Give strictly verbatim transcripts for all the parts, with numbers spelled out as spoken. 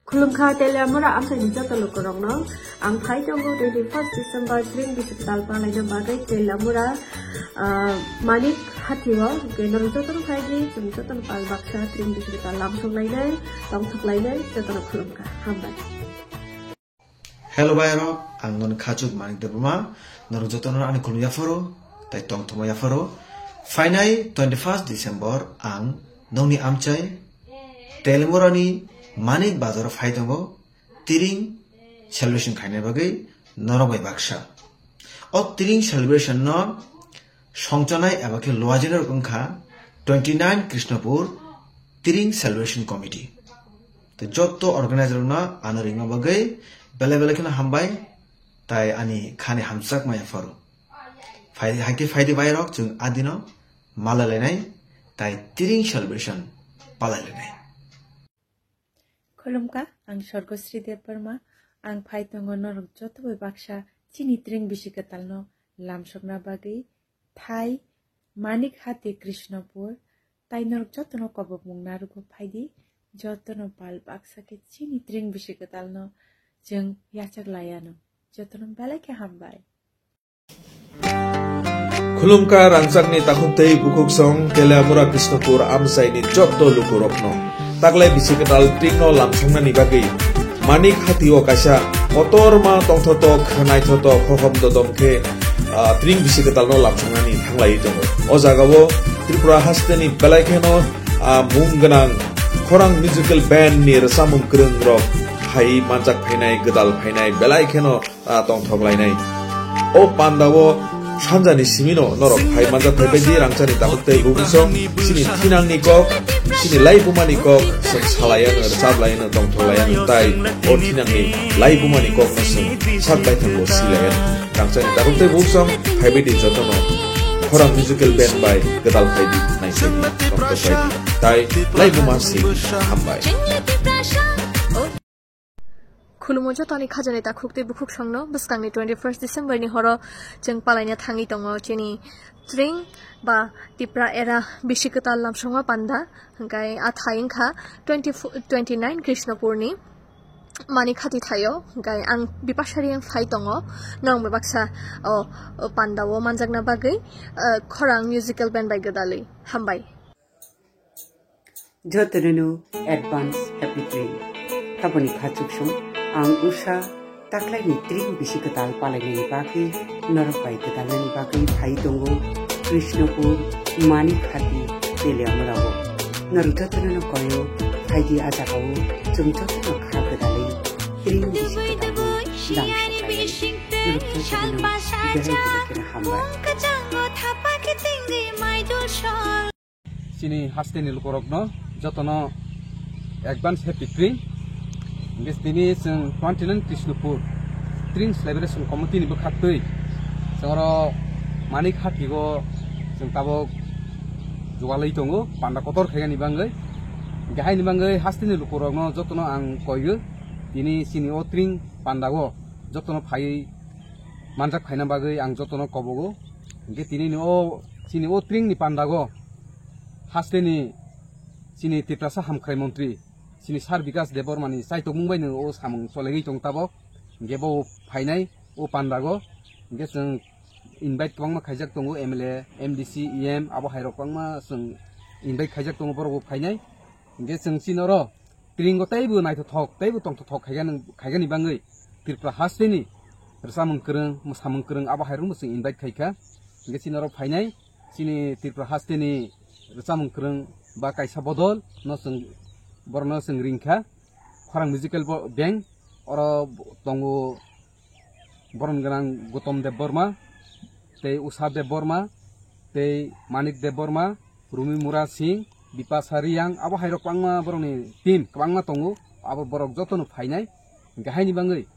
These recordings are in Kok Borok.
Khulumkha Teliamura amchaini joto lukurokno. Ang phai tongo twenty first December tring bisi kwtal palaina bagwi Teliamura, ah, Manik Hatio, hwnkhe norok jotono phaidi, chwng jotono pal baksa tring bisi kwtal lamsok lainai, tongthok lainai, jotono khulumkha. Hambai. Hello bayarok, ang noni khachuk Manik Debbarma, norok jotono ani khulum yapharo, tai tongthokma yapharo. Phainai twenty first December ang nongni amchai Teliamurani Manik Bazaro phai tongo, tring celebration khaina bagwi norok bai baksa. O tring celebration no songchanai eba khe luajinai rok wngkha twenty nine Krishnapur Tring Celebration Committee. Tei joto organizer rokno ano ringma bagwi belai belai kheno hambai, tai ani khani hamjakma yapharo. Phai, haikhe phaidi bayarok chwng adino malailainai, tai tring celebration palailainai. Khulumkha, ang Sorgosri Debbarma, ang phai tongo norok joto bai baksa chini tring bisi kwtalno lamsokna bagwi, thai Manik Hati Krishnapur, tai norok jotono kobokmung narwgo phaidi, jotono pal baksa khe chini tring bisi kwtalno chwng yachak laiano, jotono belai khe hambai. Khulumkha rangchakni takhuk tei bukhuk song Teliamura Krishnapur amchaini jotto lukurokno. Taklai bisi kwtal tringno lamsoknani bagwi Manik Hatio kaisa kotorma tongthotok, naithotok, hohom dodom khe, ah, tring bisi kwtalno lamsoknani thanglaiwi tongo. O jagao Tripura hasteni belai kheno, ah, mung gwnang khorang musical band ni rwchapmung kwrwngrok phai manjak phainai, gwdal phainai, belai kheno ah, tongthok lainai. O pandao sanjani simino norok phai manjak phai baidi rangchakni takhuk tei bukhuk song chini thinangni kok, chini laibumani kok, chwng salaiano, rwchaplaiano, tongthok laiano, tai o thinangni laibumani kokno chwng sak baithangbo silaiano. Rangchakni takhuk tei bukhuk song phai baidi jotono khorang musical band bai gwdal phaidi, naisingdi, tongthok baidi, tai laibuma si hambai. Khulumo jotoni khajani takhuk tei bukhuk songno bwskangni twenty first December ni horo chwng palaina thangwi tongo chini tring ba Tipra era bisi kwtal lamsokma panda, hwnkhe a thai wngkha twenty, twenty nine Krishnapurni Manik Hati thaio, hwnkhe ang Bipasha Reang phai tongo, norok bai baksa o, o pandao manjakna bagwi, eh, khorang musical band bai gwdalwi. Hambai. Jotono no advance happy tring. Taboni khachuk song ang usa taklaini tring bisi kwtal palainani bagwi norok bai kwtalnani bagwi phai tongo Krishnapur Manik Hati Teliamurao. Norok jotono no koyo phaidi a jagao chwng jotono kha kwtalwi tring bisi kwtalno dam soklainani. Norok jotono no belai belai kheno hambai. Chini hasteni lukurokno jotono advance happy tring. Hingke tini chwng twenty nine Krishnapur Tring Celebration Committee ni bwkhaktwi chwng oro Manik Hati o chwng tabok jugalwi tongo, panda kotor khainani bagwi. Hingke haini bagwi hasteni lukurokno jotono ang koigo, tini chini o tring panda o jotono phaiwi manjak khaina bagwi ang jotono kobogo. Hingke tini ni o, chini o tring ni panda o hasteni chini Tiprasa Hamkrai Montri, chini Sir Bikas Debbarma ni chaitokmung bai no o samung cholegwi tong tabok. Hingke bo phainai o panda o. Hingke chwng invite kwbangma khaijak tongo, M L A, M D C, E M, abo hai rok kwbangma chwng invite khaijak tongo, borok bo phainai. Hingke chwng chini oro tring o teibo naithothok, teibo tongthothok khaigani, khaigani bagwi Tripura hasteni rwchapmung kwrwng, mwsamung kwrwng abo hai rokno chwng invite khaikha. Hingke chini oro phainai chini Tripura hasteni rwchapmung kwrwng ba kaisa bodol no chwng, borokno chwng ringkha. Khorang Musical bo-, Band, oro tongo borom gwnang Gautam Debbarma, tei Usha Debbarma, tei Manik Debbarma, Rumi Mura Singh, Bipasha Reang, abo hai rok kwbangma borokni team kwbangma tongo, abo borok jotono phainai. Hingke haini bagwi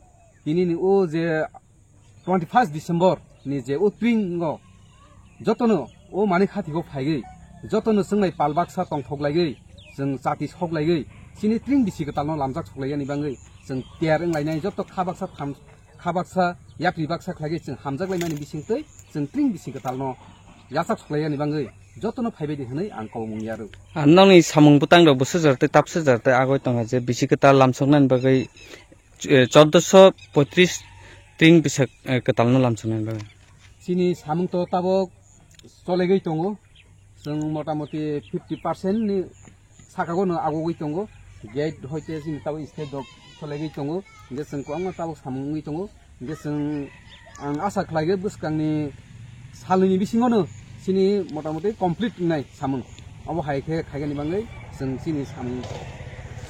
tini ni o je twenty first December ni je o tring o jotono o Manik Hati o phaigwi, jotono chwng bai pal baksa tongthok laigwi, chwng chati sok laigwi, chini tring bisi kwtalno lamjak sok laiyani bagwi chwng tiyar wng lainai, joto kha baksa tham, kha baksa yapri baksa khlaigwi chwng hamjak laimani bisingtwi chwng tring bisi kwtalno yachak sok laiyani bagwi jotono phaibai di hwnwi ang kobongmung yarw. Ah, nokni samung bwtang rok bo swjar tei tab swjar tei agoi tongo je bisi kwtal lamsoknani bagwi, eh, chordoso poitris tring bwsak, eh, kwtalno lamsoknani bagwi. Chini samung to tabok cholegwi tongo. Chwng motamoti fifty percent ni saka o no agogwi tongo. Gate hoite chini tabok state rok cholegwi tongo. Hingke chwng kwbangma tabok samung wngwi tongo. Hingke chwng, ang asa khlaikhe bwskangni salnwini bisingono chini motamoti complete wngnai samung. Obo hai khe khaigani bagwi chwng chini samung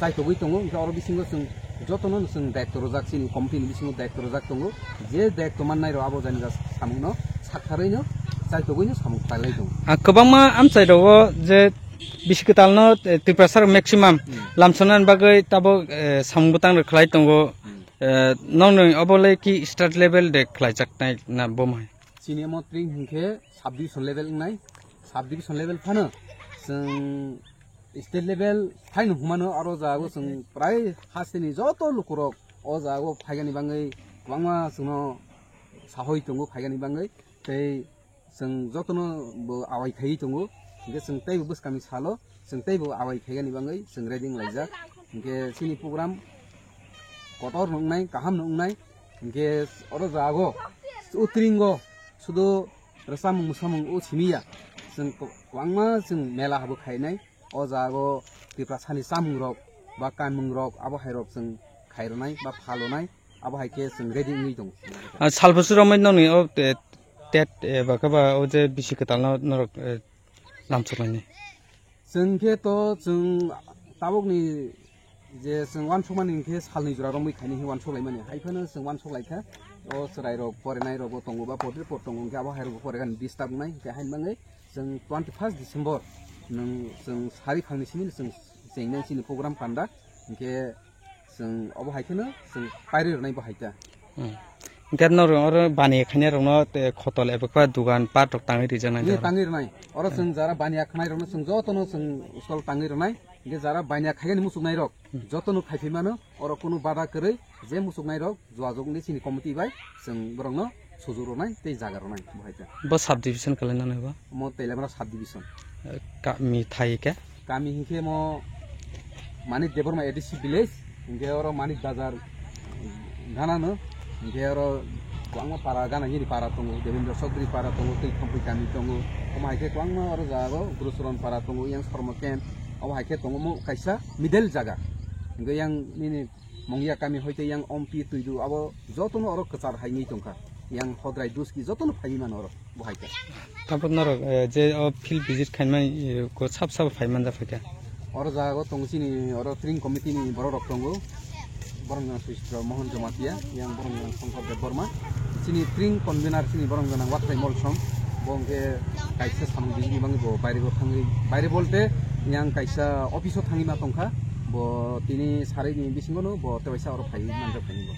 chaitogwi tongo. Hingke oro bisingo chwng jotono chwng daityo rwjak, chini committee ni bisingo daityo rwjak tongo. Je daityo mannai rok abo jani ja samungno sakharwino chaitogwino samung khlailai tongo. Ah, kwbangma amchai rogo je bisi kwtalno, eh, Tiprasa rok maximum Hmm. lamsoknani bagwi tabok, eh, samung bwtang rok khlai tongo. Hmm. Eh, nokni obo le ki state level de khlaijaknai na bo mai? Chini omo tring hinkhe sub division level wngnai. Sub division level phano chwng state level phaino humano aro jago chwng prai hasteni joto lukurok o jago phaigani bagwi kwbangma chwngno sahoi tongo phaigani bagwi. Tei chwng jotono bo awai khaiwi tongo, hinkhe chwng teibo bwskangni salo chwng teibo awai khaigani bagwi chwng ready wnglaijak. Hinkhe chini program kotor no wngnai, kaham no wngnai, hinkhe oro jago utringo sudu rwchapmung mwsamung o simiya, chwng kwbangma chwng mela habo khainai. O jago Tiprasani chamung rok ba kanmung rok abo hai rok chwng khairwnai ba phalwnai, abo hai khe chwng ready wngwi tongo. Ah, sal bwswk romwi nokni o, eh, tet, eh, ba khe ba o je bisi kwtalno norok, eh, lamsoklainai? Chwng khe to chwng tabukni je chwng uansukmani hinkhe salni jora romwi khainai hinkhe uansuk laimani. Hai phano chwng uansuk laikha. O chwrairok porenairokbo tongo ba potripot tongo hinkhe abo hairokbo porekhani disturb wngnai hinkhe haini bagwi chwng twenty first December nwng chwng sari phangni simi chwng chengnai chini program panda hinkhe chwng obo hai kheno chwng pairi rwnai bo hai ta. Hmm. Hinkhe norok oro baniya khainai rokno, eh, khotol eba khe dugan pat rok tangwi rijak nai Ye jora. Tangwi rwnai. Oro chwng jara baniya khanai rokno chwng jotono chwng stall tangwi rwnai. Hinkhe jara baniya khaigani muchuknai rok Hmm. jotono khaiphi mano. Oro kunu bada kwrwi je muchuknai rok jogajog wngwi chini committee bai chwng borokno sujuk rwnai tei jaga rwnai bo hai khe. Bo sub division kwlai nani bo? Omo Teliamura sub division. Eh, kami thai khe? Kami hinkhe mo Manik Debbarma A D C village, hinkhe oro Manik Bazar gana no, hinkhe oro kwbangma para gana nini para tongo, Devendra Chaudhary para tongo, tei Thampui kami tongo, omo hai khe kwbangma oro jaga o Gurucharan para tongo, yang Sormo camp, obo hai khe tongo mo kaisa middle jaga, hinkhe yang nini Mongya kami hoite yang Ompi Tuidu abo jotono oro kwchar hai wngwi tongkha. Yang Hodrai Duski jotono phaiwi mano oro bo hai khe. Tabuk norok, eh, je o field visit khaimani, eh, ko sab sabo phai manja phaikha. Oro jaga o tongo chini oro tring committee ni borok rok tongo. Borok jona Sustro Mohon Jamatia, yang borok jona Shankar Debbarma. Chini tring convener chini borok jona Watrai Molsom. Bo hwnkhe kaisa samung bijini bagwi bo baire bo thangwi, baire bolte yang kaisa office o thangwi ma tongkha. Bo tini sarai ni bisingo no bo tewaisa oro phai manjak phai bo.